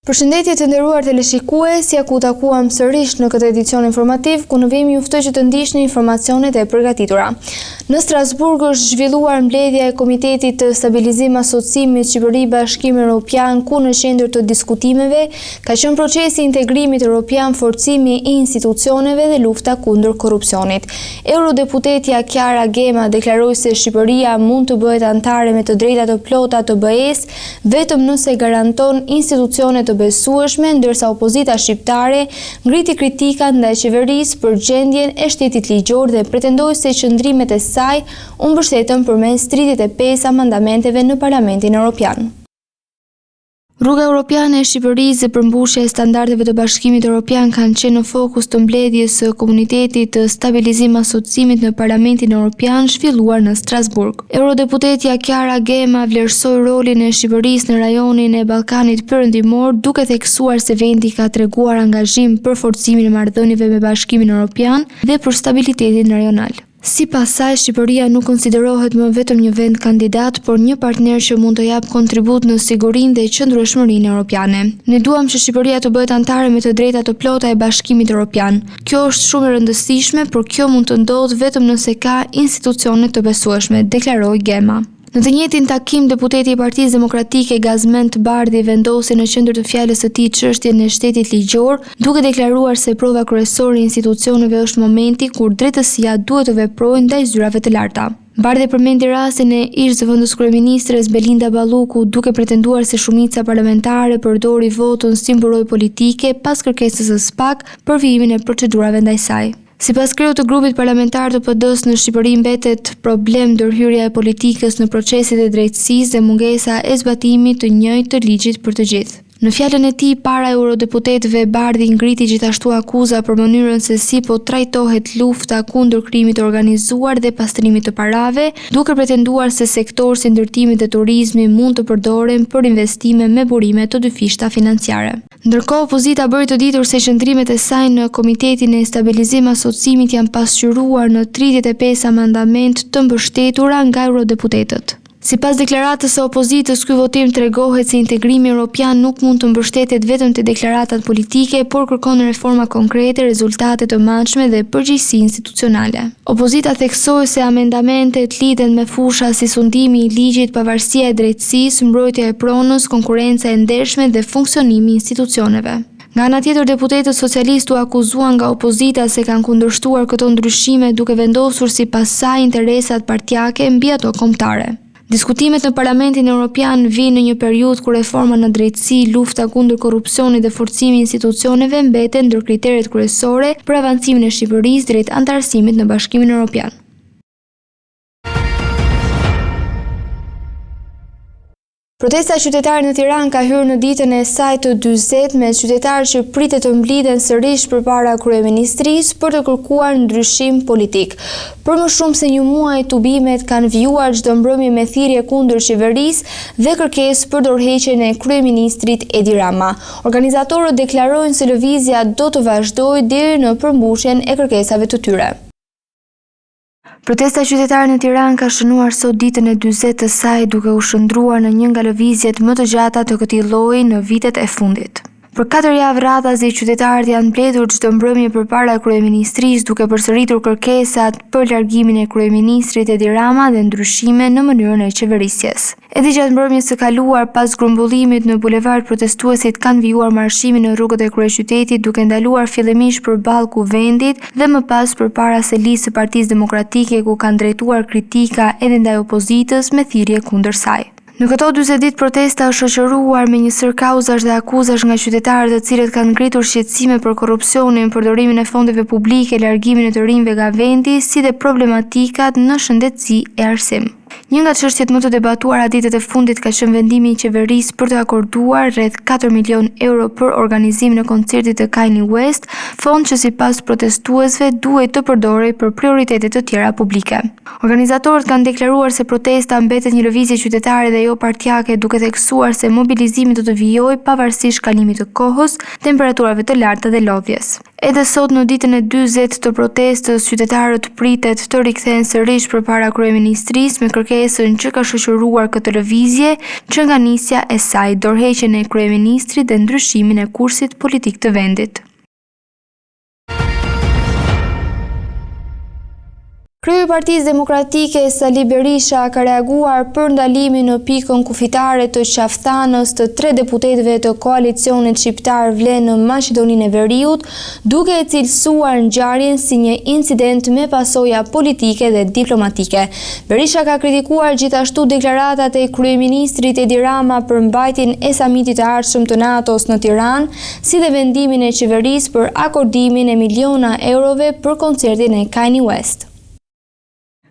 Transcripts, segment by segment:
Përshëndetje të nderuar teleshikues, ja ku u takuam sërish në këtë edicion informativ, ku në vijim ju ftoj që të ndiqni informacionet e përgatitura. Në Strasburg është zhvilluar mbledhja e Komitetit të Stabilizim Asociimit Shqipëri Bashkim Europian, ku në qendër të diskutimeve ka qenë procesi i integrimit europian, forcimi i institucioneve dhe lufta kundër korrupsionit. Eurodeputetja Chiara Gema deklaroi se Shqipëria mund të bëhet anëtare me të drejta të plota të BE-së vetëm nëse garanton institucione të besueshme, ndërsa opozita shqiptare ngriti kritika ndaj qeverisë për gjendjen e shtetit ligjor dhe pretendoi se qëndrimet e saj u mbështetën përmes 35 amandamenteve në Parlamentin Europian. Rruga europiane e Shqipërisë dhe përmbushja e standardeve të Bashkimit Europian kanë qenë në fokus të mbledhjes së Komunitetit të Stabilizim Asociimit në Parlamentin Europian zhvilluar në Strasburg. Eurodeputetja Chiara Gema vlerësoi rolin e Shqipërisë në rajonin e Ballkanit Perëndimor, duke theksuar se vendi ka treguar angazhim për forcimin e marrëdhënieve me Bashkimin Europian dhe për stabilitetin rajonal. Sipas saj, Shqipëria nuk konsiderohet më vetëm një vend kandidat, por një partner që mund të japë kontribut në sigurinë dhe qëndrueshmërinë europiane. Ne duam që Shqipëria të bëhet anëtare me të drejta të plota e Bashkimit Europian. Kjo është shumë e rëndësishme, por kjo mund të ndodhë vetëm nëse ka institucione të besueshme, deklaroi Gema. Në të njëjtin takim, deputeti i Partisë Demokratike Gazment Bardhi vendosi në qendër të fjalës së tij çështjen e shtetit ligjor, duke deklaruar se prova kryesore e institucioneve është momenti kur drejtësia duhet të veprojë ndaj zyrave të larta. Bardhi përmendi rastin e ish-zëvendëskryeministres Belinda Balluku, duke pretenduar se shumica parlamentare përdori votën si mburojë politike pas kërkesës së SPAK për vijimin e procedurave ndaj saj. Sipas kreut të grupit parlamentar të PD-së në Shqipëri mbetet problem ndërhyrja e politikës në proceset e drejtësisë dhe mungesa e zbatimit të njëjtë të ligjit për të gjithë. Në fjalën e tij para eurodeputetëve Bardhi ngriti gjithashtu akuza për mënyrën se si po trajtohet lufta kundër krimit të organizuar dhe pastrimit të parave, duke pretenduar se sektorë si ndërtimi dhe turizmi mund të përdoren për investime me burime të dyfishta financiare. Ndërkohë, opozita bëri të ditur se qëndrimet e saj në Komitetin e Stabilizim Asociimit janë pasqyruar në 35 amendamente të mbështetura nga eurodeputetët. Sipas deklaratës së opozitës, ky votim tregohet se integrimi europian nuk mund të mbështetet vetëm te deklaratat politike, por kërkon reforma konkrete, rezultate të matshme dhe përgjegjësi institucionale. Opozita theksoi se amendamentet lidhen me fusha si sundimi i ligjit, pavarësia e drejtësisë, mbrojtja e pronës, konkurrenca e ndershme dhe funksionimi i institucioneve. Nga ana tjetër, deputetët socialistë u akuzuan nga opozita se kanë kundërshtuar këto ndryshime duke vendosur sipas saj interesat partiake mbi ato kombëtare. Diskutimet në Parlamentin Europian vijnë në një periudhë kur reforma në drejtësi, lufta kundër korrupsionit dhe forcimi i institucioneve mbeten ndër kriteret kryesore për avancimin e Shqipërisë drejt anëtarësimit në Bashkimin Europian. Protesta qytetare në Tiranë ka hyrë në ditën e saj të 40 me qytetarë që pritet të mblidhen sërish përpara kryeministrisë për të kërkuar ndryshim politik. Për më shumë se një muaj tubimet kanë vijuar çdo mbrëmje me thirrje kundër qeverisë dhe kërkesë për dorëheqjen e kryeministrit Edi Rama. Organizatorët deklarojnë se lëvizja do të vazhdojë deri në përmbushjen e kërkesave të tyre. Protesta qytetare në Tiranë ka shënuar sot ditën e 40 të saj duke u shndërruar në një nga lëvizjet më të gjata të këtij lloji në vitet e fundit. Për katër javë radhazi qytetarët janë mbledhur çdo mbrëmje përpara kryeministrisë duke përsëritur kërkesat për largimin e kryeministrit Edi Rama dhe ndryshime në mënyrën e qeverisjes. Edhe gjatë mbrëmjes së kaluar, pas grumbullimit në bulevard protestuesit kanë vijuar marshimin në rrugët e kryeqytetit duke ndaluar fillimisht përballë Kuvendit dhe më pas përpara selisë së Partisë Demokratike ku kanë drejtuar kritika edhe ndaj opozitës me thirrje kundër saj. Në këto 40 ditë protesta është shoqëruar me një sërë kauzash dhe akuzash nga qytetarët të cilët kanë ngritur shqetësime për korrupsionin, përdorimin e fondeve publike, largimin e të rinjve nga vendi, si dhe problematikat në shëndetësi e arsim. Një nga çështjet më të debatuara ditët e fundit ka qenë vendimi i qeverisë për të akorduar rreth 4 milionë euro për organizimin e koncertit të Kanye West, fond që sipas protestuesve duhej të përdorej për prioritete të tjera publike. Organizatorët kanë deklaruar se protesta mbetet një lëvizje qytetare dhe jo partiake, duke theksuar se mobilizimi do të vijojë pavarësisht kalimit të kohës, temperaturave të larta dhe lodhjes. Edhe sot në ditën e 40 të protestës, qytetarët pritet të rikthehen sërish përpara kryeministrisë me kërkesën që ka shoqëruar këtë lëvizje që nga nisja e saj, dorëheqjen e kryeministrit dhe ndryshimin e kursit politik të vendit. Kreu i Partisë Demokratike, Sali Berisha, ka reaguar për ndalimin në pikën kufitare të Qafë Thanës të tre deputetëve të koalicionit shqiptar Vlen në Maqedoninë e Veriut, duke e cilësuar ngjarjen si një incident me pasoja politike dhe diplomatike. Berisha ka kritikuar gjithashtu deklaratat e kryeministrit Edi Rama për mbajtjen e samitit të ardhshëm të NATO-s në Tiranë, si dhe vendimin e qeverisë për akordimin e miliona eurove për koncertin e Kanye West.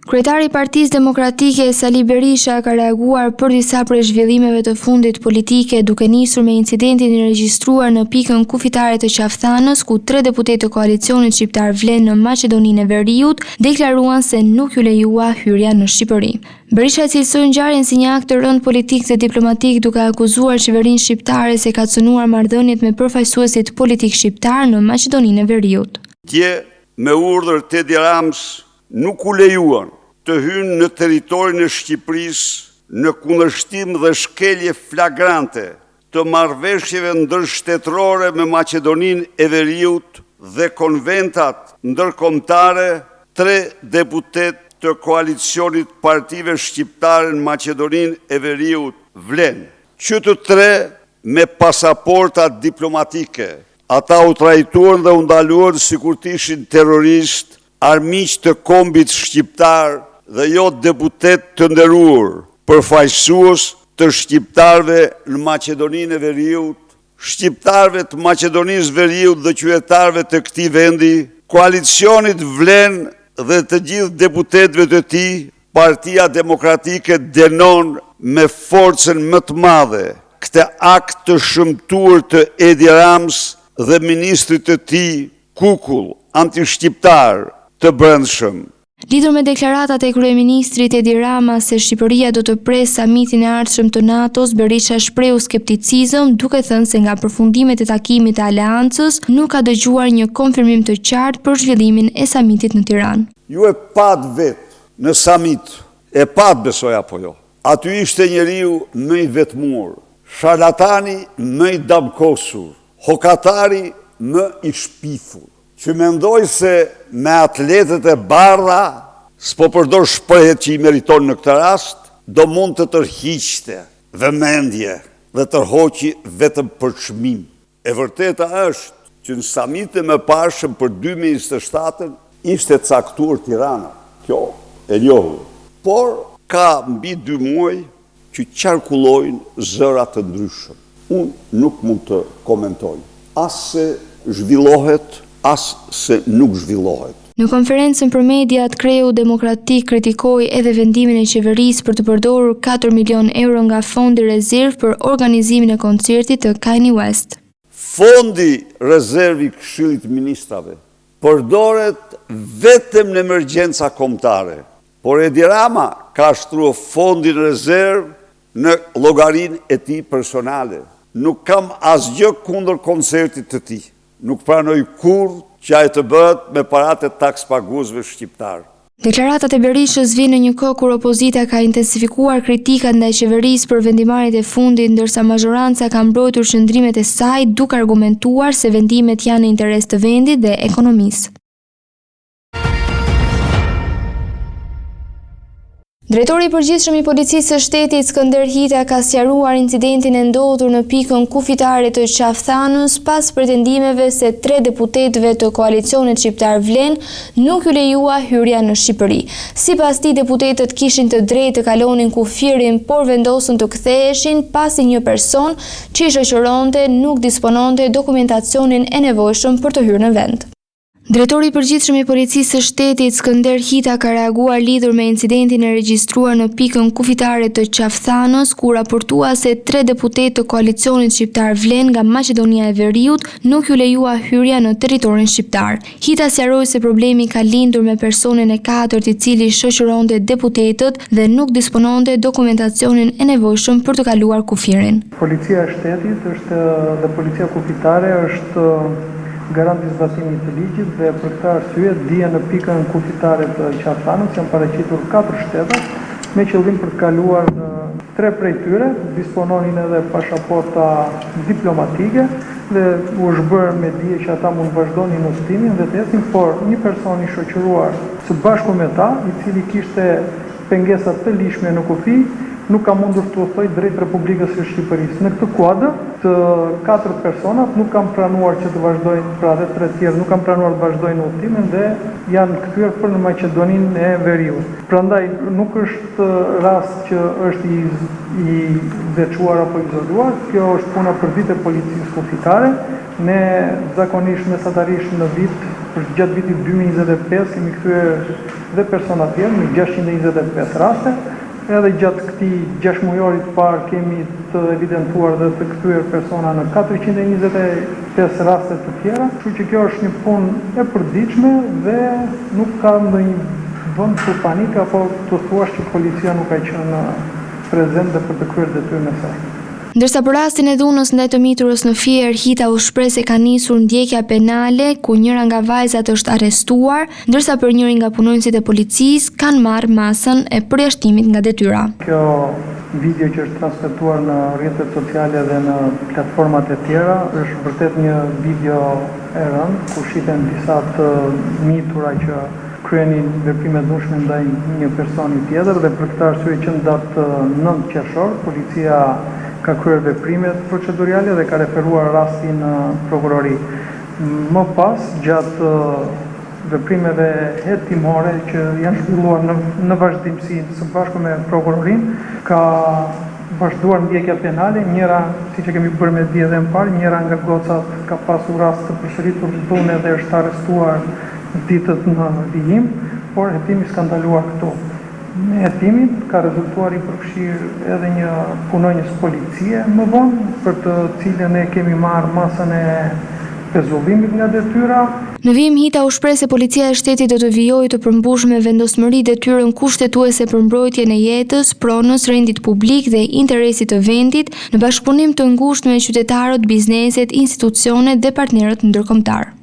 Kryetari i Partisë Demokratike, Sali Berisha, ka reaguar për disa prej zhvillimeve të fundit politike, duke nisur me incidentin e regjistruar në pikën kufitare të Qafë Thanës, ku tre deputetë të koalicionit shqiptar Vlen në Maqedoninë e Veriut deklaruan se nuk iu lejua hyrja në Shqipëri. Berisha e cilësoi ngjarjen si një akt të rëndë politik dhe diplomatik duke akuzuar qeverinë shqiptare se ka cënuar marrëdhëniet me përfaqësuesit politikë shqiptarë në Maqedoninë e Veriut. Dje, me urdhër të Edi Ramës, nuk u lejuan të hyjnë në territorin e Shqipërisë në kundërshtim dhe shkelje flagrante të marrëveshjeve ndërshtetërore me Maqedoninë e Veriut dhe konventat ndërkombëtare, tre deputetë të koalicionit të partive shqiptare në Maqedoninë e Veriut, Vlen, që të tre me pasaporta diplomatike. Ata u trajtuan dhe u ndaluan sikur të ishin terroristë, armiq të kombit shqiptar dhe jo deputetë të nderuar, përfaqësues të shqiptarëve në Maqedoninë e Veriut, shqiptarëve të Maqedonisë Veriut dhe qytetarëve të këtij vendi, koalicionit Vlen dhe të gjithë deputetëve të tij, Partia Demokratike dënon me forcën më të madhe këtë akt të shëmtuar të Edi Ramës dhe ministrit të tij kukull antishqiptar të brendshëm. Lidhur me deklaratat e kryeministrit Edi Rama se Shqipëria do të presë samitin e ardhshëm të NATO-s, Berisha shprehu skepticizëm, duke thënë se nga përfundimet e takimit të aleancës nuk ka dëgjuar një konfirmim të qartë për zhvillimin e samitit në Tiranë. Ju e patë vetë në samit, e patë besoj apo jo. Aty ishte njeriu më i vetmuar, sharlatani më i damkosur, Hokatari më i shpifur, që mendoi se me atletet e bardha, s'po përdor shprehjet që i meriton në këtë rast, do mund të tërhiqte vëmendje dhe tërhoqi vetëm përçmim. E vërteta është që në samitin e mëparshëm për 2027-ën ishte caktuar Tirana, kjo e njohur. Por ka mbi dy muaj që qarkullojnë zëra të ndryshëm. Unë nuk mund të komentoj as se zhvillohet, as se nuk zhvillohet. Në konferencën për mediat, kreu demokratik kritikoi edhe vendimin e qeverisë për të përdorur 4 milionë euro nga fondi rezervë për organizimin e koncertit të Kanye West. Fondi rezervë i Këshillit të Ministrave përdoret vetëm në emergjenca kombëtare. Por Edi Rama ka shtrua fondin rezervë në llogarinë e tij personale. Nuk kam asgjë kundër koncertit të tij. Nuk pranoj kurrë që ai të bëhet me paratë e takspaguesve shqiptarë. Deklaratat e Berishës vijnë në një kohë kur opozita ka intensifikuar kritikat ndaj qeverisë për vendimmarrjet e fundit, ndërsa mazhoranca ka mbrojtur qëndrimet e saj duke argumentuar se vendimet janë në interes të vendit dhe ekonomisë. Drejtori i Përgjithshëm i Policisë së Shtetit, Skënder Hita, ka sqaruar incidentin e ndodhur në pikën kufitare të Qafë Thanës pas pretendimeve se tre deputetëve të koalicionit shqiptar Vlen nuk iu lejua hyrja në Shqipëri. Sipas tij, deputetët kishin të drejtë të kalonin kufirin, por vendosën të ktheheshin pasi një person që i shoqëronte nuk dispononte dokumentacionin e nevojshëm për të hyrë në vend. Drejtori i Përgjithshëm i Policisë së Shtetit, Skënder Hita ka reaguar lidhur me incidentin e regjistruar në pikën kufitare të Qafë Thanës, ku u raportua se tre deputetë të koalicionit shqiptar Vlen nga Maqedonia e Veriut nuk iu lejua hyrja në territorin shqiptar. Hita sqaroi se problemi ka lindur me personin e katërt i cili shoqëronte deputetët dhe nuk dispononte dokumentacionin e nevojshëm për të kaluar kufirin. Policia e Shtetit është dhe Policia Kufitare është. garant i zbatimit të ligjit dhe për këtë arsye dje në pikën kufitare të Qafë Thanës janë paraqitur katër shtetas me qëllim për të kaluar në tre prej tyre dispononin edhe pashaporta diplomatike dhe u është bërë me dije që ata mund të vazhdonin udhëtimin dhe të ecnin, por një person i shoqëruar së bashku me ta, i cili kishte pengesa të ligjshme në kufi, nuk ka mundur të udhëtojë drejt Republikës së Shqipërisë. Në këtë kuadër, të katër personat nuk kanë pranuar që të vazhdojnë, pra dhe tre të tjerë nuk kanë pranuar të vazhdojnë udhëtimin dhe janë kthyer për në Maqedoninë e Veriut. Prandaj nuk është rast që është i i veçuar apo izoluar, kjo është puna përditë e policisë kufitare. Ne zakonisht mesatarisht në vit, për gjatë vitit 2025 kemi kthyer dhe persona tjerë në 625 raste. Edhe gjatë këtij gjashtëmujori të parë kemi të evidentuar dhe të kthyer persona në 425 raste të tjera. Kështu që kjo është një punë e përditshme dhe nuk ka ndonjë vend për panik apo të thuash që policia nuk ka qenë prezente për të kryer detyrën e saj. Ndërsa për rastin e dhunës ndaj të miturës në Fier, Hita u shpreh se ka nisur ndjekja penale, ku njëra nga vajzat është arrestuar, ndërsa për njërin nga punonjësit e policisë kanë marrë masën e përjashtimit nga detyra. Kjo video që është transmetuar në rrjetet sociale dhe në platformat e tjera është vërtet një video e rëndë, ku shihen disa të mitura që kryenin veprime të dhunshme ndaj një personi tjetër dhe për këtë arsye që në datë 9 qershor policia ka kryer veprimet proceduriale dhe ka referuar rastin në prokurori. Më pas, gjatë veprimeve hetimore që janë zhvilluar në në vazhdimësi së bashku me prokurorinë, ka vazhduar ndjekja penale, njëra, siç e kemi bërë me dije dhe më parë, njëra nga gocat ka pasur rast të përsëritur dhune dhe është arrestuar ditët në vijim, por hetimi s'ka ndaluar këtu. Në hetimin ka rezultuar i përfshirë edhe një punonjës policie më vonë, për të cilën ne kemi marrë masën e pezullimit nga detyra. Në vijim Hita u shpreh se Policia e Shtetit do të vijojë të përmbushë me vendosmëri detyrën kushtetuese për mbrojtjen e jetës, pronës, rendit publik dhe interesit të vendit, në bashkëpunim të ngushtë me qytetarët, bizneset, institucionet dhe partnerët ndërkombëtarë.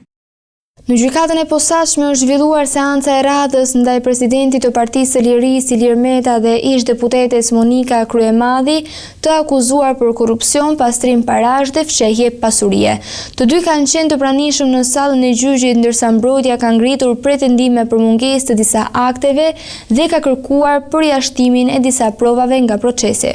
Në Gjykatën e Posaçme është zhvilluar seanca e radhës ndaj presidentit të Partisë së Lirisë, Ilir Meta dhe ish-deputetes Monika Kryemadhi, të akuzuar për korrupsion, pastrim parash dhe fshehje pasurie. Të dy kanë qenë të pranishëm në sallën e gjyqit, ndërsa mbrojtja ka ngritur pretendime për mungesë të disa akteve dhe ka kërkuar përjashtimin e disa provave nga procesi.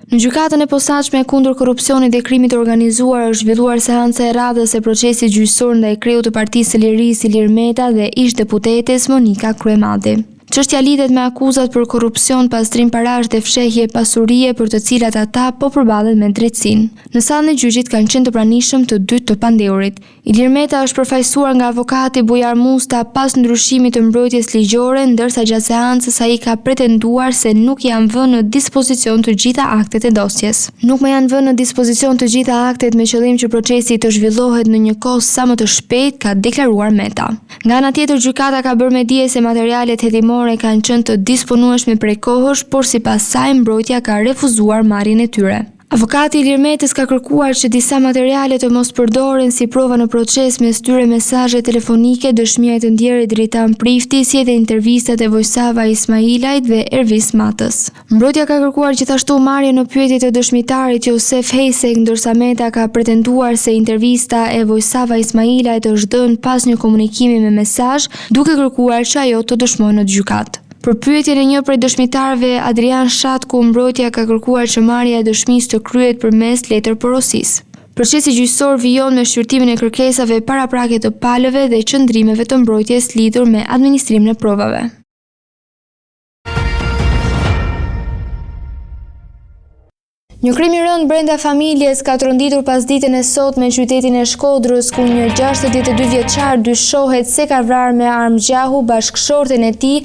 Në Gjykatën e Posaçme kundër Korrupsionit dhe Krimit të Organizuar është zhvilluar seanca e radhës e procesit gjyqësor ndaj kreut të Partisë së Lirisë Ilir Meta dhe ish-deputetes Monika Kryemadhi. Çështja lidhet me akuzat për korrupsion, pastrim parash dhe fshehje pasurie për të cilat ata po përballen me drejtësinë. Në sallën e gjyqit kanë qenë të pranishëm të dy të pandehurit. Ilir Meta është përfaqësuar nga avokati Bujar Musta pas ndryshimit të mbrojtjes ligjore, ndërsa gjatë seancës ai ka pretenduar se nuk i janë vënë në dispozicion të gjitha aktet e dosjes. Nuk më janë vënë në dispozicion të gjitha aktet me qëllim që procesi të zhvillohet në një kohë sa më të shpejtë, ka deklaruar Meta. Nga ana tjetër, gjykata ka bërë me dije se materialet hetimore kanë qenë të disponueshme prej kohësh, por sipas saj mbrojtja ka refuzuar marrjen e tyre. Avokati i Ilir Metës ka kërkuar që disa materiale të mos përdoren si prova në proces, mes tyre mesazhe telefonike, dëshmia e të ndjerit Dritan Prifti, si edhe intervistat e Vojsava Ismailajt dhe Ervis Matës. Mbrojtja ka kërkuar gjithashtu marrjen në pyetje të dëshmitarit Josef Hejsek, ndërsa Meta ka pretenduar se intervista e Vojsava Ismailajt është dhënë pas një komunikimi me mesazh, duke kërkuar që ajo të dëshmojë në gjykatë. Për pyetjen e një prej dëshmitarëve, Adrian Shatku, mbrojtja ka kërkuar që marrja e dëshmisë të kryhet përmes letërporosisë. Procesi gjyqësor vijon me shqyrtimin e kërkesave paraprake të palëve dhe qëndrimeve të mbrojtjes lidhur me administrimin e provave. Një krim i rëndë brenda familjes ka tronditur pasditen e sotme qytetin e Shkodrës, ku një 62 vjeçar dyshohet se ka vrarë me armë gjahu bashkëshorten e tij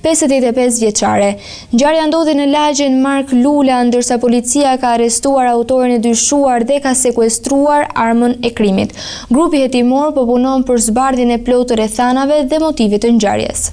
55 vjeçare. Ngjarja ndodhi në lagjen Mark Lula, ndërsa policia ka arrestuar autorin e dyshuar dhe ka sekuestruar armën e krimit. Grupi hetimor po punon për zbardhjen e plotë të rrethanave dhe motivit të ngjarjes.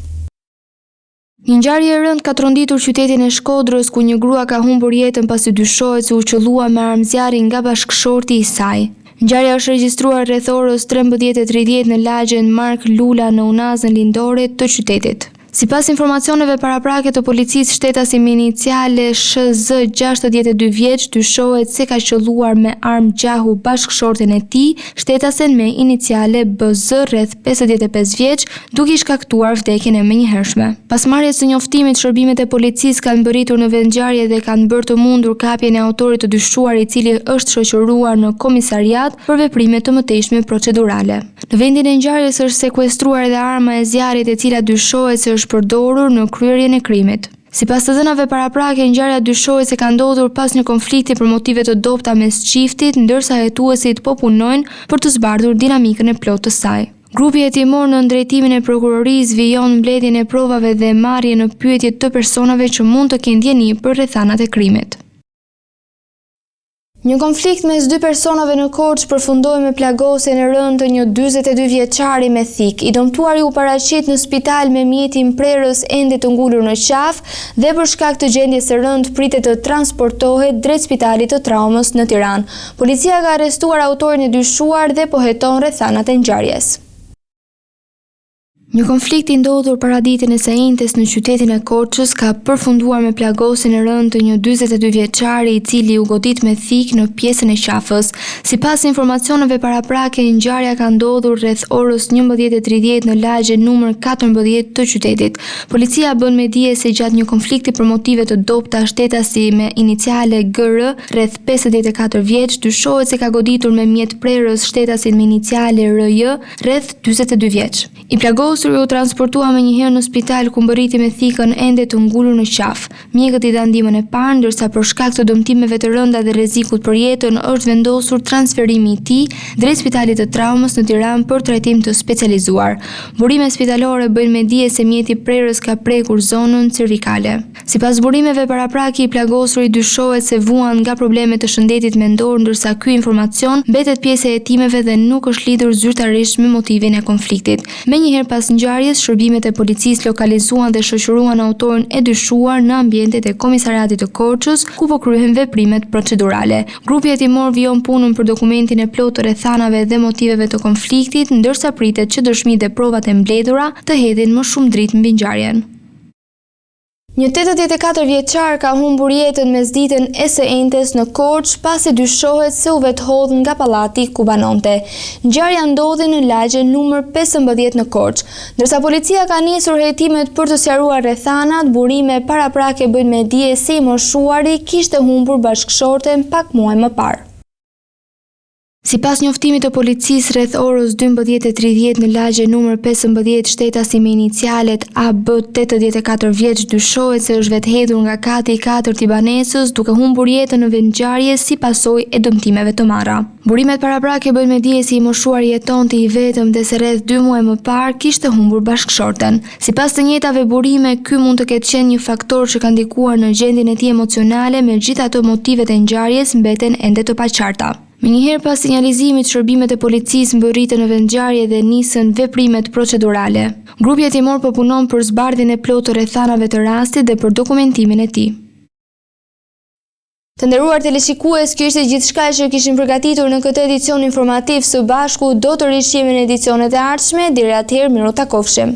Një ngjarje e rëndë ka tronditur qytetin e Shkodrës, ku një grua ka humbur jetën pasi dyshohet se u qëllua me armë zjarri nga bashkëshorti i saj. Ngjarja është regjistruar rreth orës 13:30 në lagjen Mark Lula në Unazën Lindore të qytetit. Sipas informacioneve paraprake të policisë, shtetasi me iniciale SHZ 62 vjeç dyshohet se ka qëlluar me armë gjahu bashkëshorten e tij, shtetasen me iniciale BZ rreth 55 vjeç, duke i shkaktuar vdekjen e menjëhershme. Pas marrjes së njoftimit, shërbimet e policisë kanë mbërritur në vendngjarje dhe kanë bërë të mundur kapjen e autorit të dyshuar i cili është shoqëruar në komisariat për veprime të mëtejshme procedurale. Në vendin e ngjarjes është sekuestruar edhe arma e zjarrit e cila dyshohet se është përdorur në kryerjen e krimit. Sipas të dhënave paraprake, ngjarja dyshohet se ka ndodhur pas një konflikti për motive të dobëta mes çiftit, ndërsa hetuesit po punojnë për të zbardhur dinamikën e plotë të saj. Grupi hetimor nën drejtimin e prokurorisë vijon mbledhjen e provave dhe marrjen në pyetje të personave që mund të kenë dijeni për rrethanat e krimit. Një konflikt mes dy personave në Korçë përfundoi me plagosjen e rëndë të një 42 vjeçari me thikë. I dëmtuari u paraqit në spital me mjetin prerës ende të ngulur në qafë dhe për shkak të gjendjes së rëndë pritet të transportohet drejt spitalit të traumës në Tiranë. Policia ka arrestuar autorin e dyshuar dhe po heton rrethanat e ngjarjes. Një konflikt i ndodhur paraditen e së enjtes në qytetin e Korçës ka përfunduar me plagosjen e rëndë të një 42 vjeçari i cili u godit me thikë në pjesën e qafës. Sipas informacioneve paraprake, ngjarja ka ndodhur rreth orës 11:30 në lagjen numër 14 të qytetit. Policia bën me dije se gjatë një konflikti për motive të dobëta shtetasi me iniciale GR rreth 54 vjeç dyshohet se ka goditur me mjet prerës shtetasin me iniciale RJ rreth 42 vjeç. I plagosuri u transportua menjëherë në spital ku mbërriti me thikën ende të ngulur në qafë. Mjekët i dhanë ndihmën e parë, ndërsa për shkak të dëmtimeve të rënda dhe rrezikut për jetën është vendosur transferimi i tij drejt spitalit të traumës në Tiranë për trajtim të specializuar. Burime spitalore bëjnë me dije se mjeti prerës ka prekur zonën cervikale. Sipas burimeve paraprake i plagosuri dyshohet se vuan nga probleme të shëndetit mendor ndërsa ky informacion mbetet pjesë e hetimeve dhe nuk është lidhur zyrtarisht me motivin e konfliktit. Menjëherë pas ngjarjes, shërbimet e policisë lokalizuan dhe shoqëruan autorin e dyshuar në ambientet e Komisariatit të Korçës, ku po kryhen veprimet procedurale. Grupi hetimor vijon punën për dokumentimin e plotë të rrethanave dhe motiveve të konfliktit, ndërsa pritet që dëshmitë dhe provat e mbledhura të hedhin më shumë dritë mbi ngjarjen. Një 84 vjeçar ka humbur jetën mesditën e së enjtes në Korçë pasi dyshohet se u vetëhodh nga pallati ku banonte. Ngjarja ndodhi në lagjen numër 15 në Korçë. Ndërsa policia ka nisur hetimet për të sqaruar rrethanat, burime paraprake bëjnë me dije se i moshuari kishte humbur bashkëshorten pak muaj më parë. Sipas njoftimit të policisë, rreth orës 12:30 në lagjen numër 15, shtetasi me inicialet AB 84 vjeç dyshohet se është vetëhedhur nga kati i katërt i banesës, duke humbur jetën në vendngjarje si pasojë e dëmtimeve të marra. Burimet paraprake bëjnë me dije se i moshuari jetonte i vetëm dhe se rreth dy muaj më parë kishte humbur bashkëshorten. Sipas të njëjtave burime, ky mund të ketë qenë një faktor që ka ndikuar në gjendjen e tij emocionale, megjithatë motivet e ngjarjes mbeten ende të paqarta. Menjëherë pas sinjalizimit, shërbimet e policisë mbërritën në vendngjarje dhe nisën veprimet procedurale. Grupi hetimor po punon për zbardhjen e plotë të rrethanave të rastit dhe për dokumentimin e tij. Të nderuar teleshikues, kjo ishte gjithçka që kishim përgatitur në këtë edicion informativ së bashku do të rishihemi në edicionet e ardhshme, deri atëherë mirutakofshim.